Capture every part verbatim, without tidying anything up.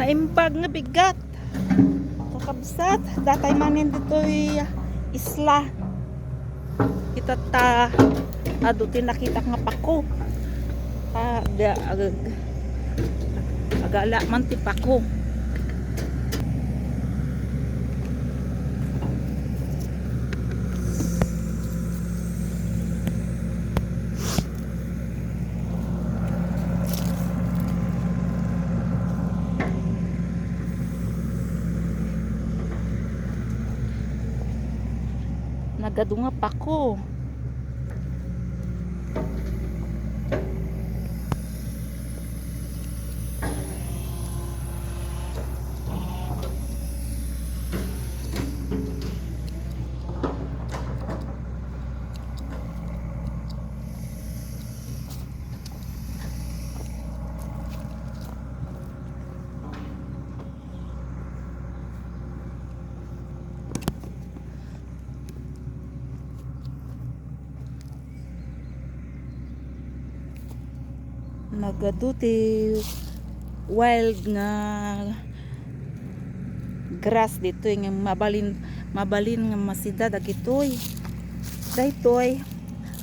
Naimbag nga bigat. Kakabsat, datay manen ditoy isla. Kita ta, adu ti nakitak nga pako. Ah, da, ag-, agala man ti pako. Nagadu nga pako. Nagadu ti wild nga grass ditoy nga mabalin, mabalin nga masida dagitoy. Daytoy,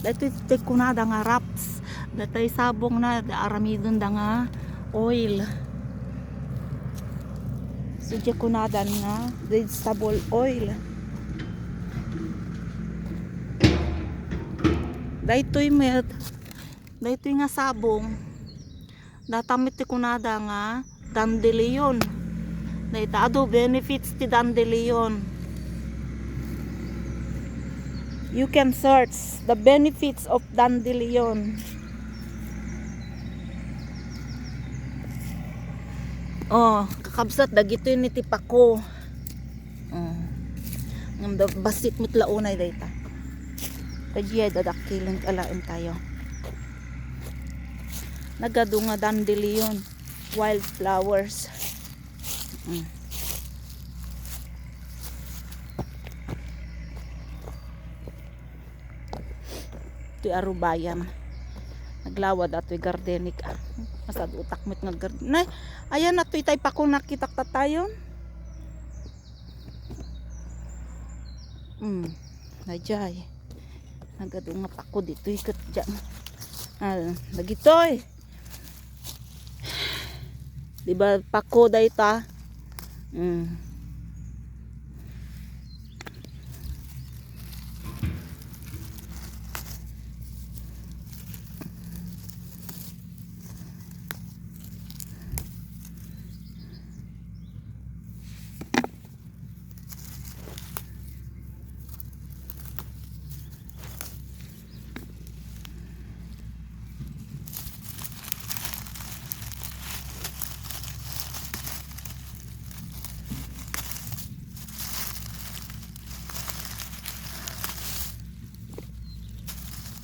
daytoy ti kunada nga wraps. Datay sabong na, aramidenda nga oil. So, di kunadan nga vegetable oil. Daytoy met, daytoy nga sabong. Data met ti kunada nga dandelion. Dayta adu benefits ti dandelion. You can search the benefits of dandelion. Oh, kakabsat, dagitoy ni ti pako. Oh. Ngem da, bassit met la unay dayta. Kadiay dadakkilen alaen tayo. Nagadu nga dandelion, wildflowers. Mm. Toy arubayan. Naglawad atoy gardenik, ah. Masadutak met nga garden. Nay, ayan atoy tay pako nakitak tatayon. Mm. Najay. Nagadu nga pako ditoy ket diyan. Ah, dagitoy. Di ba pako dayta? Mm.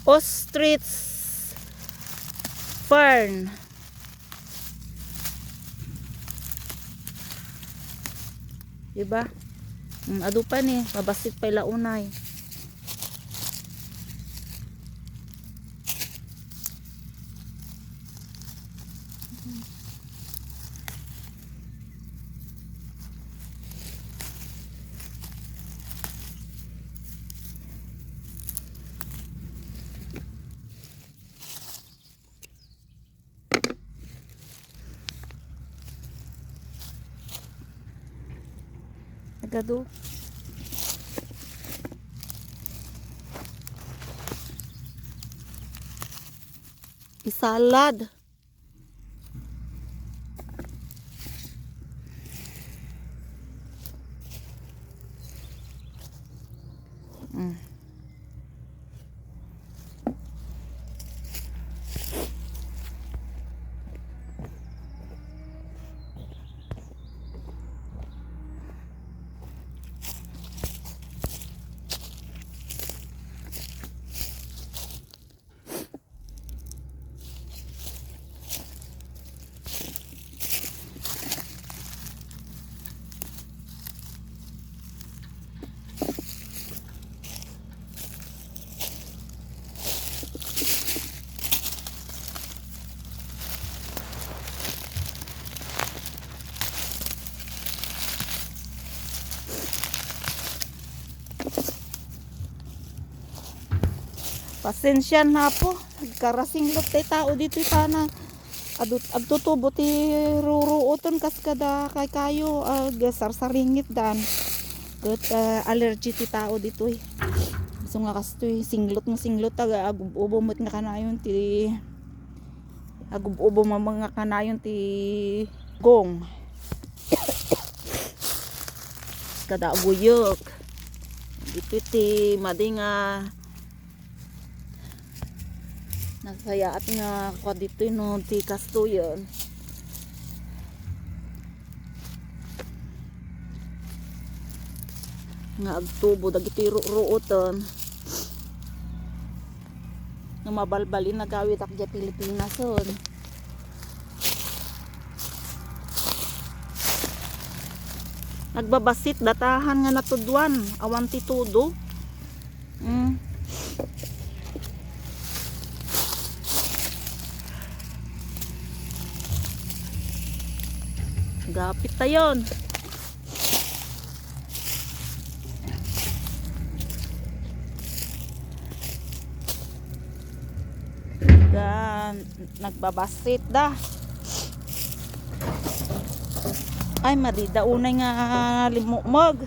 Ostrich fern. Diba? Mm, adu pa ni, mabassit pay la unay. Nagadu. Isalad. Mm. Pasensian na po, agkarasinglot ti tao ditoy tana. Adut-, agtutubo ti ruruoten kas kada kaykayo, ag sarsaringitdan. Ket, ah, allergy ti tao ditoy. So nga kastoy, singlot nga singlot, ag-, agub-ubo met nga kanayon ti, agub-ubo nga kanayon ti gong. Kada aguyek. Ditoy ti madi nga nasayaat nga kua ditoy no ti kastoyen. Nga agtubo dagiti ru-, ruoten. No mabalbalin agawidak diay Pilipinasen. Nagbabassit datahan nga natuduan, awan ti tudo. Mm. Gapit tayon. Gan, nagbabassit da. Ay, madi da unay nga limmukmeg.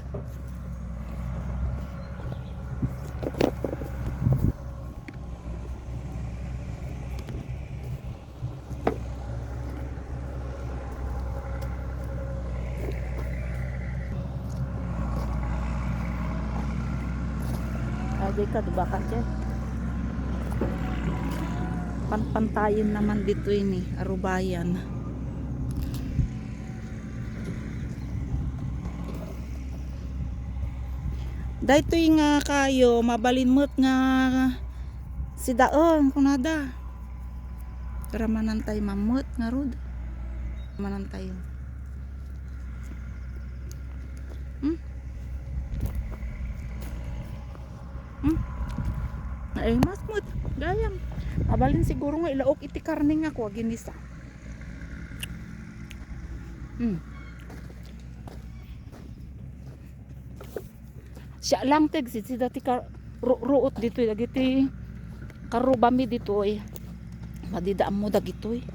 Agay ka, di ba, Katya? Panpantayen naman ditoy ni Arubayan. Daytoy nga kayo, mabalin met nga sidaen, kunada. Pero manantay mammet ngarud. Manantay. Hmm? Hmm? Ay, mas met. Gayam. Mabalin siguro nga ilaok iti karne nga kua, ginisa. Hmm. Siya lang ti agsidsida ti ka-, ru-, ruot ditoy, dagiti karrubami ditoy. Madida ammo dagitoy.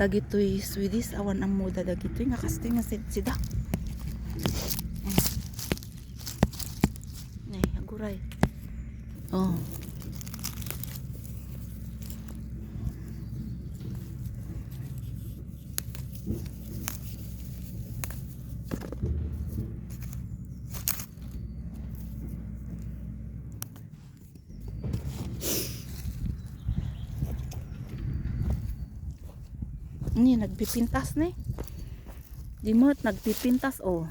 Dagitoy Swedish, awan ammoda dagitoy nga kastoy nga sidsida. Ay, aguray. Oh. Ni, nagpipintas ni. Di met, nagpipintas, oh.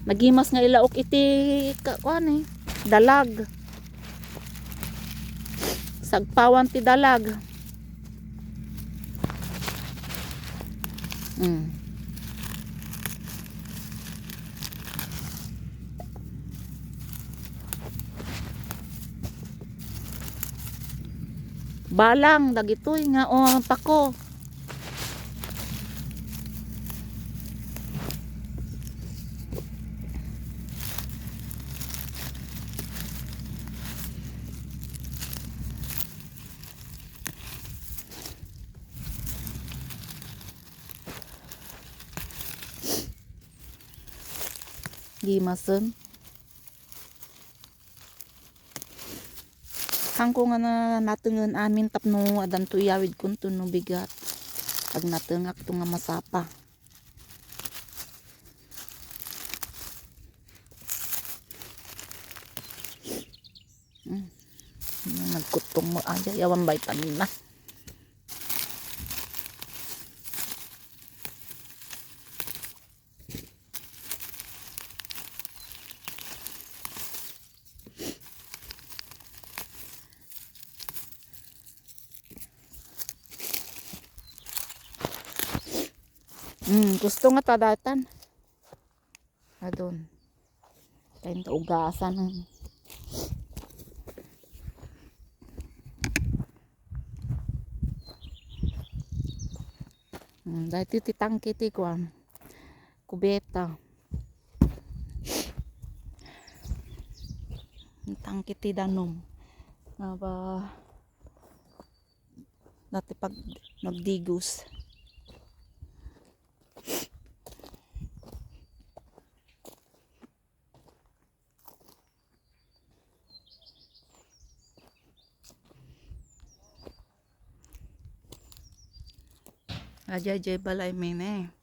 Nagimas nga ilaok iti ka-, kuan, eh, dalag. Sagpawan ti dalag. Mm. Balang dagitoy nga, o, pako. Gimasen. Haanko nga na-, natengen amin tapno addanto iyawidkonto no bigat. Agnatengakto nga masapa. Hmm. Nagkuttong mo aja, yawan vitamin na. Mm, gusto nga ta daytan. Adun. Tayo ta ugasan. Hmm, daytoy ti tangke ti kuan. Kubeta. Tangke ti danum. Aba, dati pag nagdigos. Adiay balay mi ne.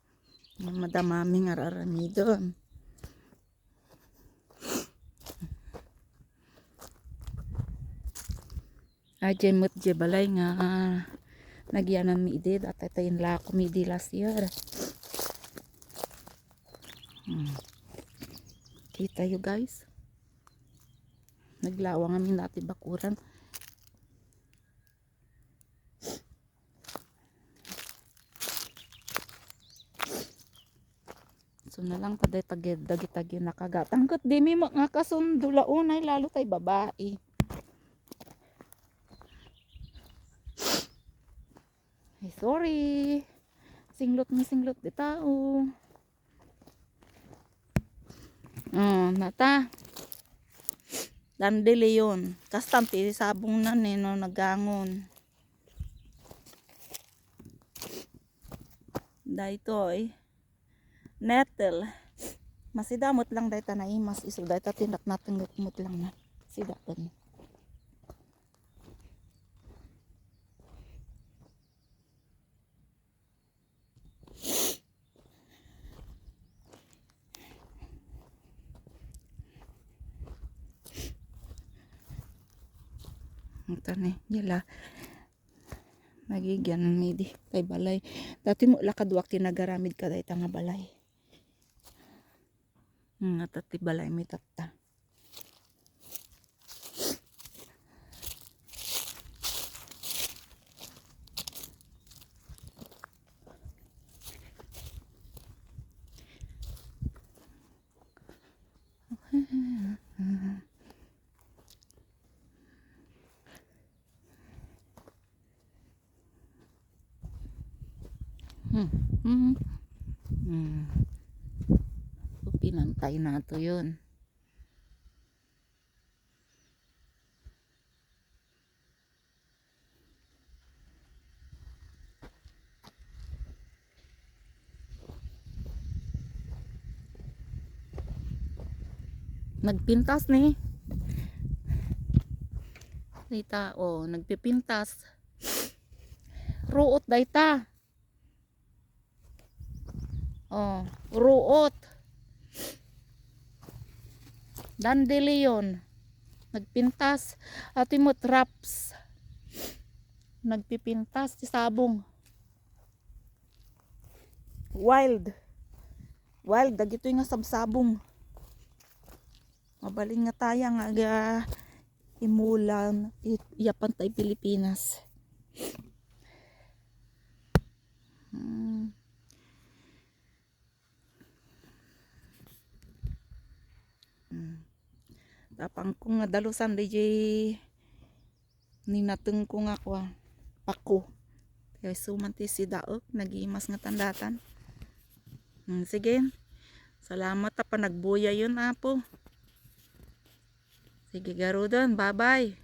Madamami nga ar-aramidon. Adiay met diay balay nga nagyanan mi idi, data ta inlako mi idi last year. Hmm. Kita yo, guys. Naglawang amin dati bakuran. So na lang ta dagitay, dagitay nakagatang ket di mi makasundo la unay lalo tay babai. Ay, sorry. Singlot nga singlot di tao. Oh, nata. Dandelion. Kastam ti sabong na ni no nagangon. Daytoy. Nettle. Masida met lang dayta naimas. Isu dayta tinaknateng met lang na. Sida ken. Ito ni, yala. Nagigian mi idi tay balay. Dati mo lakaduak ti nagaramid kadayta nga balay. Nga ta ti balay mi tatta. Hmm. Hmm. Hmm. Pinantay na to yun. Nagpintas ni. Dayta, oh, nagpipintas. Ruot dayta. Oh, ruot. Dandelion. Nagpintas. Ati met raps. Nagpipintas ti sabong. Wild. Wild, dagitoy nga sabsabong. Mabalin nga taya nga aga imulan, it-, iyapan tay Pilipinas. Hmm. Hmm. Tapang ko nga dalusan, D J. Ninateng ko nga kua, pako. Kaya suman ti sidaek, nagimas nga tandatan. Hmm, sige. Salamat ta panagbuyayon, Apo. Sige, garuden. Bye-bye.